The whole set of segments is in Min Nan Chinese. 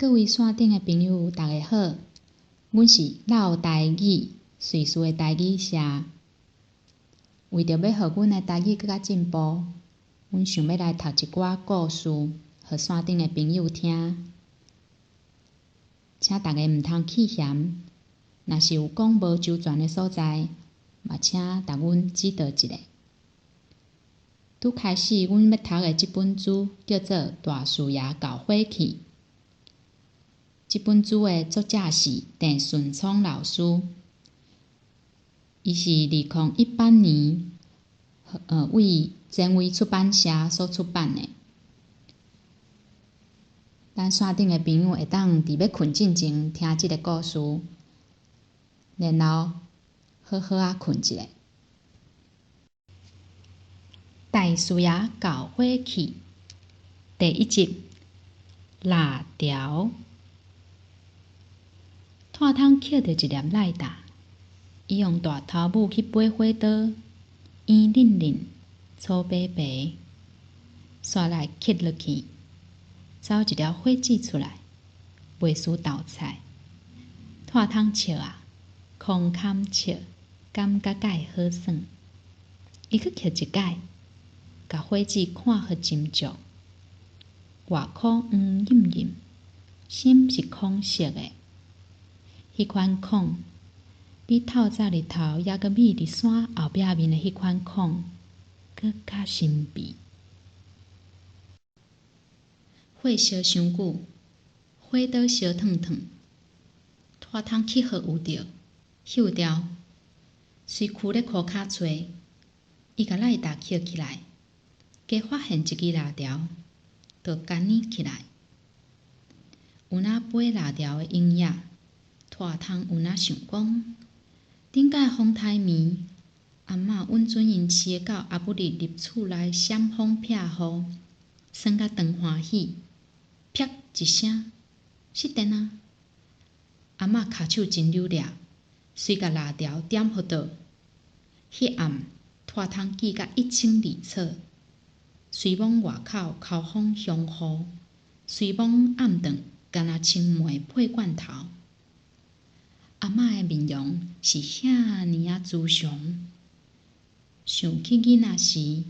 各位線頂的朋友，大家好，阮是落台語，瑞士的台語社。為著欲予阮的台語閣較進步，阮想欲來讀一寡故事，予線頂的朋友聽。請逐家毋通棄嫌，若是有講無周全的所在，嘛請共阮指導一下。拄開始，阮欲讀的這本書叫做《大樹爺搞火去》。這本書的作者是鄭順聰老師，伊是2018年為前衛出版社所出版的。咱線頂的朋友會當佇欲睏進前聽這个故事，然後好好仔睏一下。大樹爺搞火去，第一集，蠟條。炭通抾著一粒賴打，伊用大頭拇去掰火刀，圓輪輪、粗白白，煞來抾落去，走一條火舌出來，袂輸豆菜。炭通笑啊，空空笑，感覺蓋好耍。伊閣抾一擺，共火舌看予真足，外殼黃諳諳，心是紺色的。彼款紺，比透早日頭猶閣覕佇山後壁面的彼款紺，閣較神秘。火燒傷久，火刀燒燙燙，炭通去予有著，嗅著，隨囥咧箍跤揣，伊共賴打抾起來，加發現一支蠟條，就干捏起來。有若掰蠟條的影影。炭通有若想講，頂擺風颱暝，阿嬤允准𪜶飼的狗阿不日入厝內閃風避雨，耍甲當歡喜，啪一聲，失電啊！阿嬤跤手真溜掠，隨共蠟條點予倒。彼暗，炭通記甲一清二楚。隨罔外口哭風凶雨，隨罔暗頓敢若青糜配罐頭。阿嬤的面容是遐爾仔慈祥，想起囡仔時，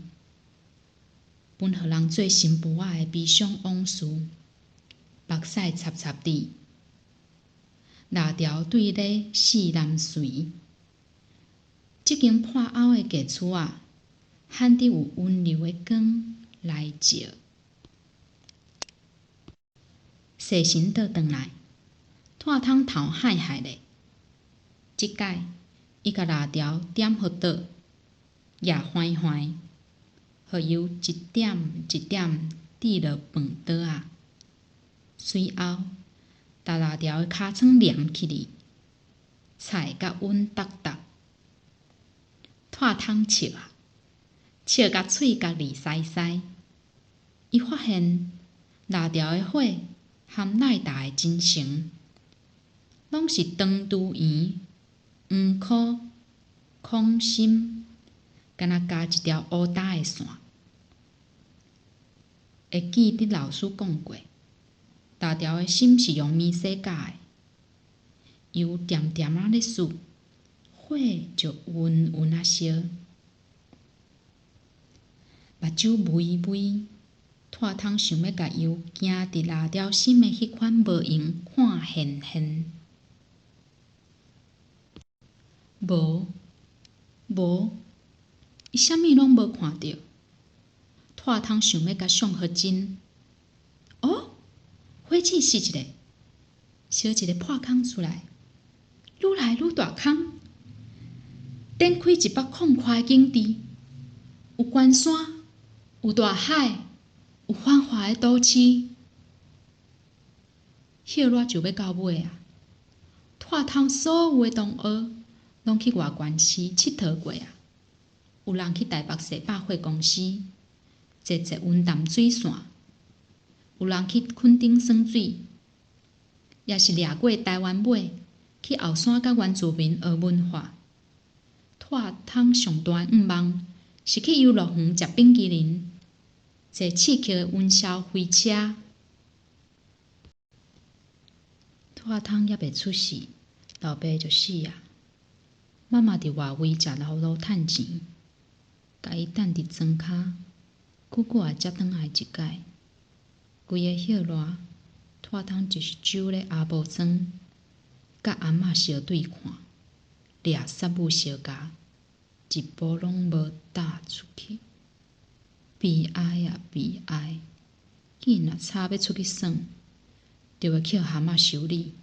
分予人做新婦仔的悲傷往事，目屎插插滴，蠟條對咧四南隨。這間破拗的舊厝仔，罕得有溫柔的光來照。細神倒轉來，炭通頭害害咧。這擺，伊共蠟條點予倒，也緩緩，予油一點一點滴落飯桌仔。隨後，共蠟條的尻川黏起來，菜佮溫觸觸。炭通笑啊，笑甲喙角離捎捒。伊發現蠟條的火含賴打的真誠，攏是長拄圓。黃箍空心，敢若加一條烏焦的線。會記得老師講過，蠟條的心是用麵洗絞的，油恬恬仔咧欶，火就溫溫仔燒。目睭微微，炭通想欲共油行佇蠟條心的彼款無閒看現現。無，無，伊啥物攏無看著。炭通想欲共相予真。哦，火舌死一个，燒一个破空出來，愈來愈大空，展開一幅曠闊的景致，有關山，有大海，有繁華的都市。歇熱就欲到尾啊！炭通所有的同學攏去外縣市𨑨迌過啊！有人去台北踅百貨公司，坐捷運淡水線；有人去墾丁耍水，抑是掠過台灣尾，去後山佮原住民學文化。炭通上大的願望是去遊樂園食冰淇淋，坐刺客的雲霄飛車。拖桶猶未出世，老爸就死矣。媽媽佇外圍食頭路趁錢，共伊等佇庄跤，久久也才轉來一擺。規個歇熱，拖桶就是守咧阿婆庄，佮阿嬤相對看，掠捒母相共，一步攏無踏出去。悲哀啊悲哀！囝若吵欲出去耍，就會予阿嬤修理，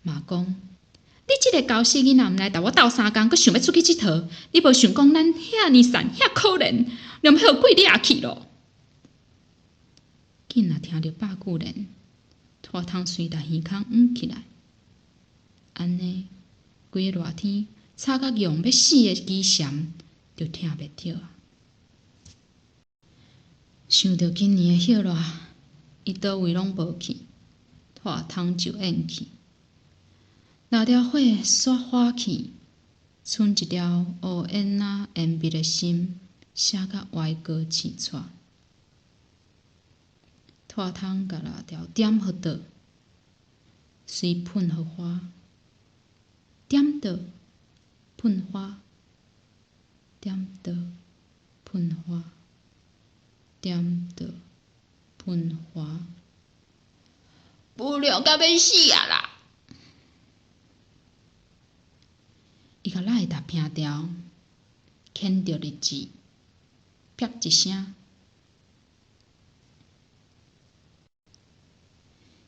罵講：你這个猴死囡仔，毋來沓我鬥相共，閣想欲出去𨑨迌？你無想講咱遐爾散，遐可憐，連予鬼掠去囉！囝若聽著百句言，拖桶隨共耳孔黃起來。按呢，規个熱天，吵甲恙欲死的雞蟬，就聽袂著矣。想著今年的歇熱，伊佗位攏無去，拖桶就厭去。蠟條火煞花去，賰一條烏煙仔煙密的心，寫甲歪哥刺掣。拖桶共蠟條點予倒，隨噴予花，點倒，噴花，點倒，噴花，點倒，噴花，無聊甲欲死矣啦！伊共ライタ拚掉，牽著日子，啪一聲，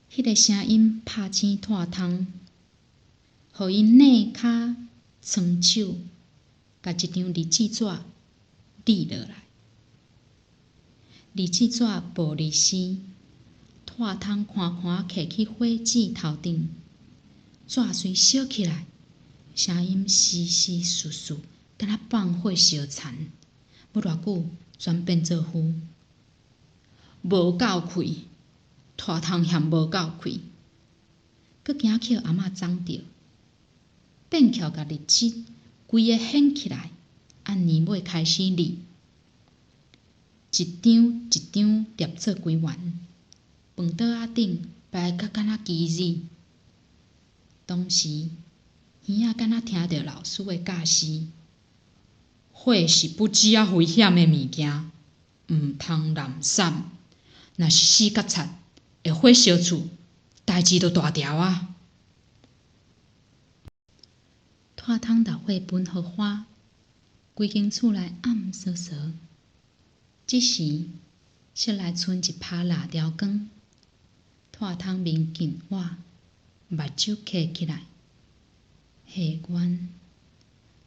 彼个聲音拍醒拖桶，予伊躡跤藏手，共一張日子紙撕落來。日子紙薄利絲，拖桶寬寬揢去火舌頭頂，紙隨燒起來。聲音絲絲簌簌，敢若放火燒田，無偌久全變做灰，無夠氣，拖桶嫌無夠氣，閣驚予阿嬤摠著，變翘共日子規个掀起來，按年尾開始撕，一張一張疊做幾元，飯桌仔頂擺甲敢若雞子，當時。耳仔敢若聽著老師的教示，火是不止仔危險的物件，毋通濫散。若是死甲贼，會火燒厝，代誌就大條矣。拖桶共火噴予花，規間厝內暗趖趖。這時，室內賰一拍蠟條光，拖桶面緊倚，目睭瞌起來。下願，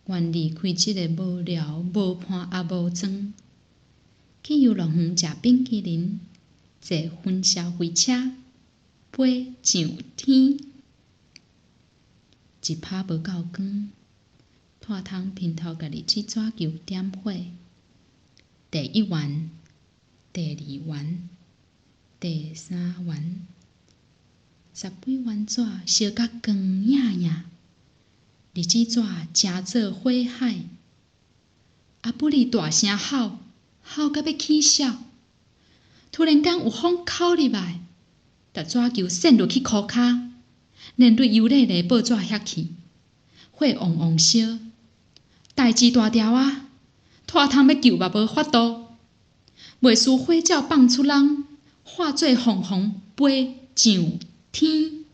願離開這个無聊無伴阿母莊，去遊樂園食冰淇淋，坐雲霄飛車，飛上天。一拍無夠光，拖桶平頭共日子紙球點火。第一願，第二願，第三願，十幾願紙燒甲光影影。日子紙成做火海，阿布里大聲吼，吼甲欲起痟。突然間有風口入來，共紙球扇落去箍跤，連對油咧咧報紙遐去，火旺旺燒，代誌大條矣！拖桶欲救嘛無法度，袂輸火鳥放出籠，化做鳳凰飛上天。